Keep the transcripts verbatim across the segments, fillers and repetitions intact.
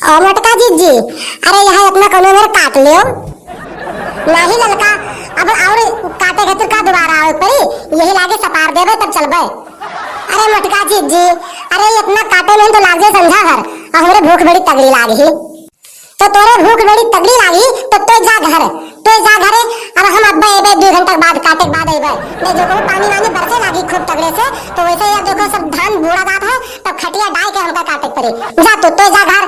ए मोटका जिज्जी, अरे यहाँ इतना कौनो मेरे काट लियो। नाही ललका, अब और काटे खातिर का दोबारा आवे पड़ी, यही लागे सपार देबे तब चलबे। अरे मोटका जिज्जी, अरे इतना काटे में तो लागे संझा भर, और हमरे भूख बड़ी तगड़ी लागी। तो तोरे भूख बड़ी तगड़ी लागी, तो तोय जा घर, तोय जा घरे। अब हम अब्बे अबे दो घंटा बाद काटे के बाद अबे। नहीं जो कहूँ पानी वानी बरसे लागी खूब तगड़े से, तो वैसे यार देखो सब धान बूड़ा जात है, तब खटिया डाल के हमका काटे के पड़ी। जा तू, तोय जा घर।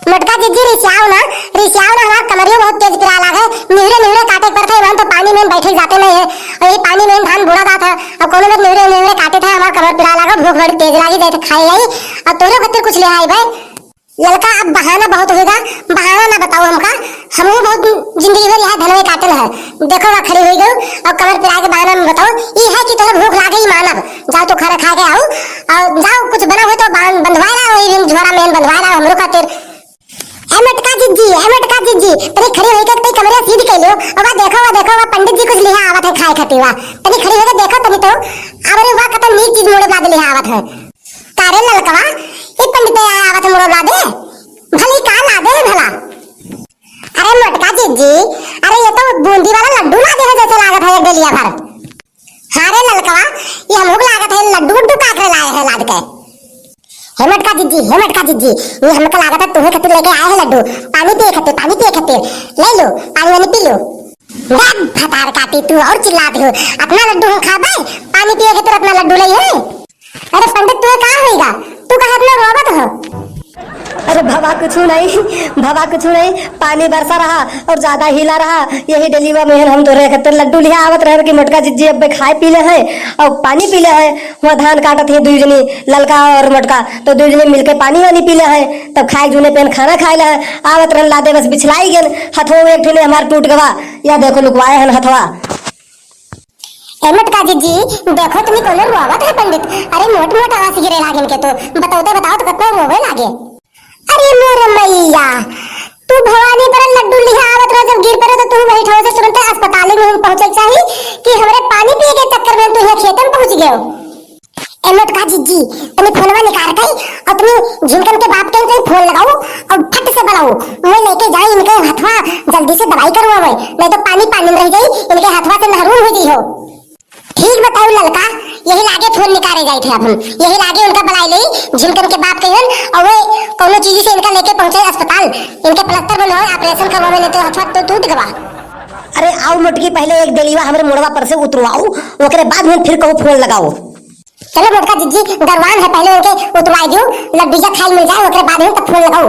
मोटका जिज्जी रिसियाओ ना, रिसियाओ ना, हमार कमरियो बहुत तेज पिराए लागे। निहुरे निहुरे काटे के पड़त है, इमान तो पानी में बैठे जाते नहीं है। और यही पानी में धान बूड़ा जात है, अब कोनो में निहुरे निहुरे काटे था, हमार कमर पिराए लागे, भूख बड़ी तेज लागी, जाए तो खाए आई। और तोरो खातिर कुछ ले आई बे। ललका, अब बहाना बहुत होइगा, बहाना ना बताओ हमका। हमहू बहुत जिंदगी भर यहाँ धनवे काटल है। देखो, वहाँ खड़ी हुई गयो और कमर पिराए के बहाना में बताओ। ई है कि तोहरा भूख लागे ही मानब। जाओ, तू खाना खा के आओ और जाओ, कुछ बना हो तो बांध, बंधवाए लाओ, वही झोरा में बंधवाए लाओ हमरो खातिर। ए मोटका जिज्जी, ए मोटका जिज्जी, तनी खड़ी होइके तनी कमरिया सीध के लियो। अब देखो, वो देखो, वो पंडित जी कुछ लिहा आवत है खाए खातिर, वा। तनी खड़ी होइके देखो तनी तो। अरे वाह, कतन नीक चीज मोड़े बाद लिहा आवत है। का रे ललकवा, ई पंडित आया आवत मोरो लादे? भली का लादे रे भला? अरे मोटका जिज्जी, अरे ये तो बूंदी वाला लड्डू लादे है जैसे लागत है एक डेलिया भर। हाँ रे ललकवा, ये हमहू के लागत है लड्डू उड्डू काकरे लाए है लाद के। हे मोटका जिज्जी, हे मोटका जिज्जी, ये हमका लागत है तुम्हें खातिर लेके आए हैं लड्डू, पानी पिए खातिर, पानी पिए खातिर। ले लो, पानी वानी पी लो। बे भतार काटी, तू और चिल्लात हो, अपना लड्डू हम खाबे, पानी पिए खातिर अपना लड्डू ले है। अरे पंडित, तू का होइगा? तू काहे इतना रोवत हो? अरे भवा कुछ नहीं, भवा कुछ नहीं, पानी बरसा रहा और ज्यादा हिला रहा, यही डेलीवा में हम तोरे खातिर लड्डू लिहा आवत रहे कि मोटका जिज्जी अब्बे खाए पी ले है और पानी पी ले है। वहाँ धान काटत ही दुई जनी, ललका और मोटका, तो दुई जनी मिलके पानी वानी पी ले है, तब खाए जूने पेन खाना खाए ले है। आवत रहन लादे बस बिछलाई गेन, हथवा में एक ठे हमार टूट गवा, या देखो लुकवाए हन हथवा। ए मोटका जिज्जी, देखो तुमी कोनो रोवत है पंडित। अरे मोट मोट आवाज गिरे लागे इनके तो। बताओ तो, बताओ तो कितना रोवे लागे। अरे मोर मैया, तू भवानी पर लड्डू लिहा आवत रहो, जब गिर पड़े तो तू वही ठाव से तुरंत अस्पताल में हम पहुंचे चाही कि हमरे पानी पिए के चक्कर में तू यहाँ खेतन पहुंच गयो। ए मोटका जिज्जी, तनी फोनवा निकाल के और तनी झिनकन के बाप के तनी फोन लगाओ और फट से बुलाओ। मैं लेके जाई इनके हथवा, जल्दी से दवाई करवावे, नहीं तो पानी पानी में रह जाई, इनके हथवा से महरूम हो जाई हो। ठीक बताऊ ललका, यही लागे फोन निकाले जाई थे अपन, यही लागे उनका बुलाई ले, झिनकन के बाप के हन, और वो कोनो चीज से इनका लेके पहुंचे अस्पताल, इनके प्लस्तर बंधवावे, ऑपरेशन करवावे, नहीं तो हथवा तो टूट गवा। अरे आओ मोटकी, पहले एक डेलीवा हमरे मोड़वा पर से उतरवाओ, ओकरे बाद में फिर कहूँ फोन लगाओ। चलो मोटका जिज्जी, दरवान है, पहले उनके उतरवाई दियो, लड्डूजा खाए मिल जाए, ओकरे बाद में तब फोन लगाओ।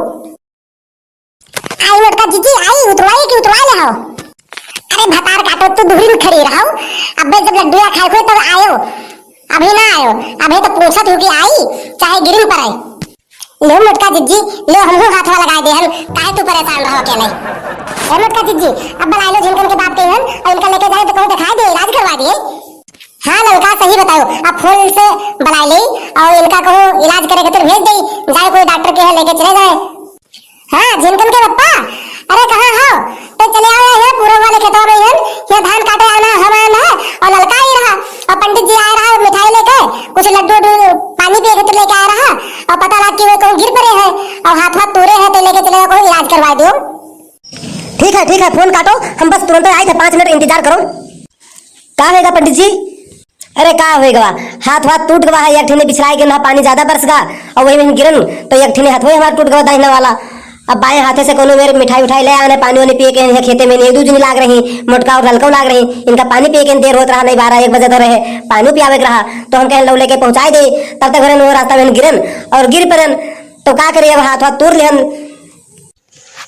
आई मोटका जिज्जी, आई, उतरवाई कि उतरवाई ले हो? अरे भतार काटो, तू दूरी में खड़ी रहो, अबे जब लड्डूजा खाए खोए तब आयो, अभी ना आयो, अबे तो पूछत हो कि आई, चाहे गिरिन पर आई। लो मोटका जिज्जी, लो हमहू हाथवा लगाए दे हन, काहे तू परेशान रहो अकेले? ए मोटका जिज्जी, अब बुलाई लो झिनकन के बाप के हन, और इनका लेके जाए तो कहूँ दिखाई दे, इलाज करवा दिए। हाँ ललका, सही बताओ, अब फोन से बुला ले और इनका कहो इलाज करे खातिर भेज दे, जाए कोई डॉक्टर के यहाँ लेके चले जाए। हाँ झिनकन के पप्पा, अरे कहाँ हो? तो चले आओ यहाँ पूरब वाले खेतवा में हन, यहाँ धान काटे आना हम आए हैं और ललका आई रहा और पंडित जी आए रहा मिठाई लेके, कुछ लड्डू उड्डू पानी पिए खातिर लेके आए रहा और पता लग कि वो कहूँ गिर पड़े हैं और हाथ वाथ तोड़े हैं, तो लेके चले जाओ, कहूँ इलाज करवा दो। ठीक है, ठीक है, फोन काटो, हम बस तुरंत आए थे, पाँच मिनट इंतजार करो। का होएगा पंडित जी? अरे का होएगा, हाथ वाथ टूट गवा है, एक ठिने बिछलाई के ना पानी ज्यादा बरस गा और वही में गिरन तो एक ठिने हाथ वही हमारा टूट गवा दाहिना वाला। अब बाएं हाथे से कोनो मेरे मिठाई उठाई ले आने, पानी वानी पिए के यहाँ खेते में नहीं, दू जनी लाग रही, मोटका और ललका लाग रही, इनका पानी पिए के देर होत रहा, नहीं बारह एक बजे तो रहे, पानी पियावे के रहा, तो हम कहें लो लेके पहुँचाए दे, तब तक घरे वो रास्ता में गिरन और गिर पड़न, तो का करिए, अब हाथ वाथ तोड़ लेहन।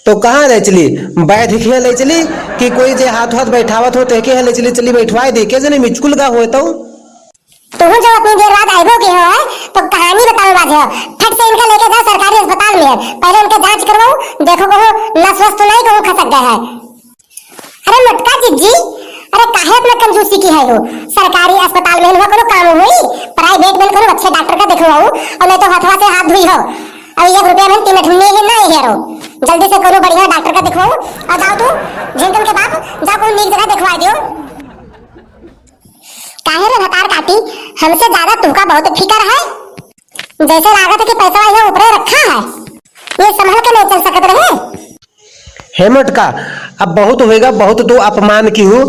तो कहाँ ले चली? बैठ के ले चली कि कोई जे हाथ हाथ बैठावत हो, तेके ले चली, चली बैठवाए दे, के जने मिचकुल का होए तो? तुहू जब अपनी देर बाद आइबो के हो, तो कहानी बतावे बाजे हो। फट से इनका लेके जाओ सरकारी अस्पताल में, पहले इनके जांच करवाओ, देखो कहूँ नस वस तो नहीं कहूँ खसक गए है। अरे मोटका जिज्जी, अरे काहे अपना कंजूसी की है हो? सरकारी अस्पताल में इनका कोनो काम हुई, प्राइवेट में कोनो अच्छे डॉक्टर का दिखवाओ, और नहीं तो हथवा से हाथ धुई हो। अब एक रुपया में तीन अठन्नी ही ना हेरो। जल्दी से कोनो बढ़िया डॉक्टर का दिखवाओ और जाओ तू, झिनकन के बाप, जाओ कोई नीक जगह दिखवा दियो। काहे रे भतार काटी, हमसे ज्यादा तुहका बहुत फिकर है। जैसे लागत है कि पैसा यहाँ ऊपरे रखा है। ये संभल के नहीं चल सकत रहे? हे मोटका, अब बहुत होइगा, बहुत तू अपमान किहू,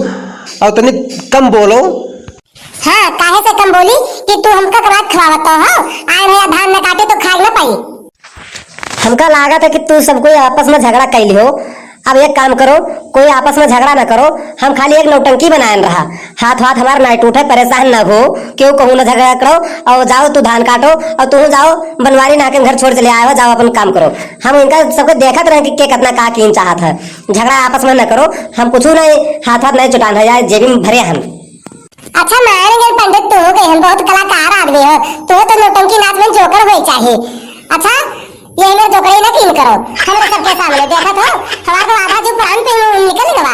और तनी कम बोलो। हाँ, काहे से कम बोली कि तू हमका के बात खवावत हो? आए भैया धान न काटे तो खाए न पाई। हमका लागत है कि तू सब कोई आपस में झगड़ा कइ लिहो। अब एक काम करो, कोई आपस में झगड़ा न करो, हम खाली एक नौटंकी बनायन रहा। हाथ वाथ हमार नाई टूटे, परेशान न हो, केहू कहूँ न झगड़ा करो। और जाओ तू धान काटो, और तू जाओ बनवारी नाहकन घर छोड़ चले आए हो, जाओ अपन काम करो। हम इनका सबके देखत रहे कि के कितना का कीन चाहत है। झगड़ा आपस में न करो, हम कुछ नहीं, हाथ वाथ नहीं चुटान है, या जेबी में भरे हम। अच्छा मान गए पंडित, तू हो गए हम बहुत कलाकार आदमी हो, तू तो नौटंकी नाच में जोकर होए चाहिए। अच्छा, ये हमारे जोकर ही ना कीन करो, हमरे सबके सामने देखत हो, हमारे तो आधा जो प्राण पे हूँ निकल गवा,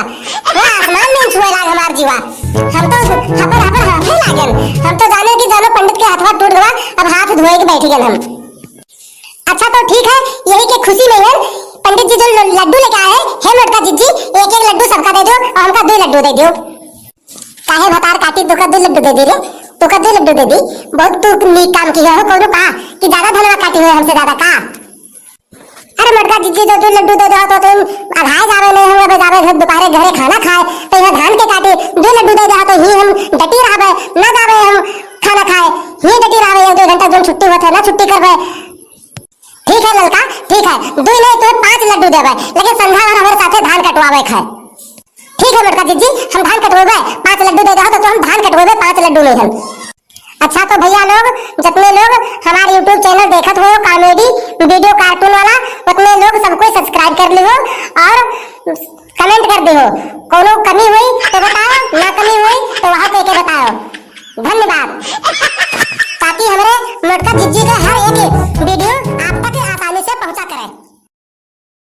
वो आसमान में छुए लाग हमार जीवा। हम तो हपर हपर हाथे लागन, हम तो जाने कि जानो पंडित के हथवा टूट गवा, अब हाथ धोए के बैठ गए हम। अच्छा तो ठीक है, यही के खुशी में है पंडित जी जो ल-, लड्डू लेके आए हैं, हे मोटका जिज्जी, एक एक लड्डू सबका दे दो और हमका दो लड्डू दे दो। काहे भतार काटी, तोका दो लड्डू दे दी रे, तोका दो लड्डू दे दी। बहुत तू नीक काम किया हो, कौनो का कि ज्यादा धनवा काटी हुए हमसे ज्यादा का? अरे मोटका जिज्जी, जो दो लड्डू दे दो तो तुम अघाए जावे नहीं हुए, बजावे घर दोपहरे घरे खाना खाए, तो यह धान के काटी दो लड्डू दे दो तो ही हम डटी रहबे, ना जावे हम खाना खाए, ही डटी रहबे, एक दो घंटा जो छुट्टी होते ना छुट्टी करबे। ठीक है ललका, ठीक है, दुई नहीं तो पाँच लड्डू देबे, लेकिन संध्या भर हमारे साथे धान कटवावे खाए। ठीक है मोटका जिज्जी, हम धान कटवेबे, पाँच लड्डू दे दो तो, तो हम धान कटवेबे पाँच लड्डू नहीं हम। अच्छा तो भैया लोग, जितने लोग हमारे YouTube चैनल देखत हो कॉमेडी वीडियो कार्टून वाला, उतने लोग सबको सब्सक्राइब कर लिहो और कमेंट कर दिहो। कोनो कमी हुई तो बताओ, ना कमी हुई तो वहाँ पे के बताओ। धन्यवाद। ताकि हमरे मोटका जिज्जी के हर एक